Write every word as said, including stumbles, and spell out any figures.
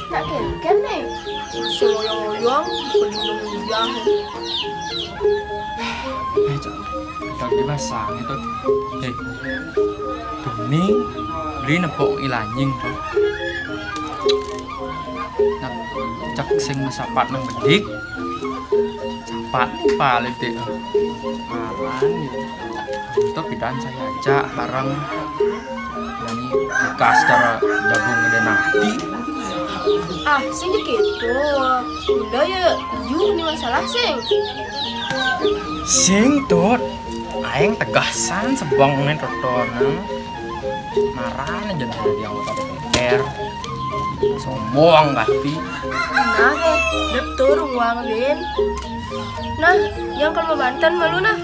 Nak kéngkén nih. Seloyong-loyong, pelindung ujah. Eh, Cak, Cak, di pasang itu. Eh, demi beli nepok ilanying tuh. Nak, cak sing mesapat nang bedik. Sapat paling dek. Marani. Itu pidan saya aja harang. Ini bekas cara jagung gede nanti. Ah, sing gitu. Udah ya, you ini masalah sing. Sing, Tut. Aing tegasan sebong ini totonan. Marana jadi anggota D P R. Sombong kati. Nah, eh, betul uang, Din. Nah, yang kalau Banten malu nah.